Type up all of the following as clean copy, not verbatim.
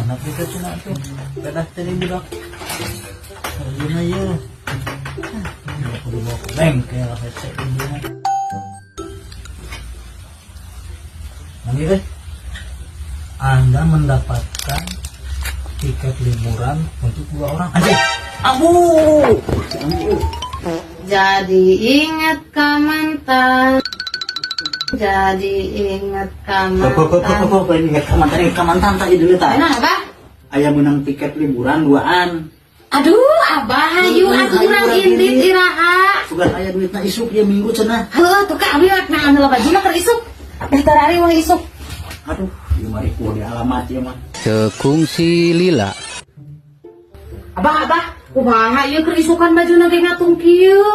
Anak kita cuma tuh. Pedah tadi budak. Gimana ya? Aku dibawa ke bengkel, hese dia. Nanti deh. Anda mendapatkan tiket liburan untuk dua orang. Anjir. Ambu. Ambu. Jadi ingat ke mantan. Jadi ingat ke Kok kok kok mantan. Kok kok ingat ka mantan, ingat ka mantan tadi dulu ta. Kenapa, Abah? Aya menang tiket liburan duaan. Aduh, Abah, hayu atuh urang indit iraha. Sugan aya duitna isuk dia minggu cenah. Heuh, tuh ka abi nah anu loba bajuna keur isuk. Daftar hari wah isuk. Aduh, ieu mah ripuh di alamat ieu mah. Tekungsi lila. Abah, Abah, kumaha ieu keur isukan bajuna ge ngatung kieu?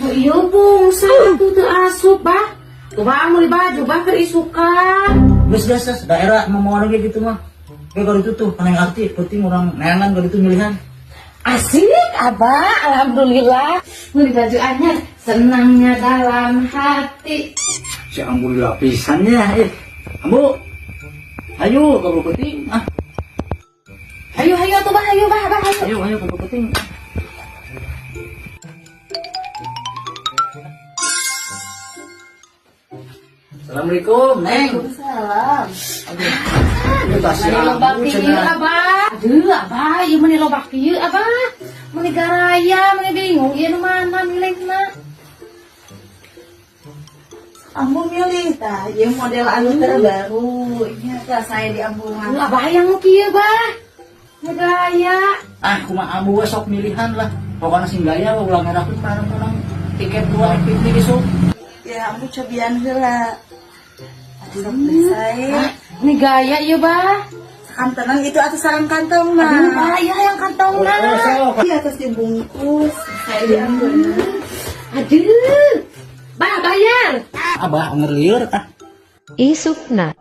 Oh ieu bungsa tuh teu asup, Bah. Kumaha meuli baju, Bah, keur isukan. Geus geus geus, daerah mau lagi gitu mah. Kayak kalau itu tuh, yang arti, penting orang neangan kalau itu milihan. Asik, Abah, alhamdulillah. Meuli baju anyar, senangnya dalam hati. Si Ambu di lapisannya, eh. Ambu, ayo kalau penting, ah. Hayu, hayu atuh, Bah, hayu, Bah, Bah, hayu. Ayo, ayo kalau penting. Assalamualaikum, Neng. Waalaikumsalam. Aduh, tas si Meni loba Ambu kieu, cenah. Abah. Aduh, Abah, ieu meni loba kieu, Abah. Meni garaya, meni bingung ieu nu mana milihna. Ambu milih tah, ieu model anu terbaru. Nya tah saya di ambungan. Aduh, Abah yang nu kieu, Bah. Nu gaya. Ah, kumaha Ambu we sok milihan lah. Pokoknya sing gaya ulah ngerakeun barang-barang tiket dua piknik isuk. Ya ambu cobian heula. Aduh, sok teh sae. Ini gaya ieu, Bah. Sakantenan itu atuh sareng kantong Aduh, mah. Bah, ieu hayang kantongna. Oh, sok. Iya atas dibungkus, saya di ambungan. Aduh. Bah, bayar. Abah ngerliur ah. Isukna.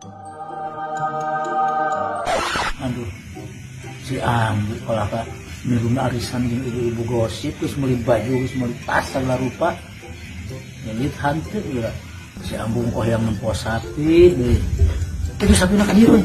Aduh. Si Ambu kalau apa minum arisan jeung ibu-ibu gosip terus meuli baju terus meuli tas segala rupa. Nyelit hantu ya. Si Ambu oh yang nempo sapi deh. Itu sapi nak dieu.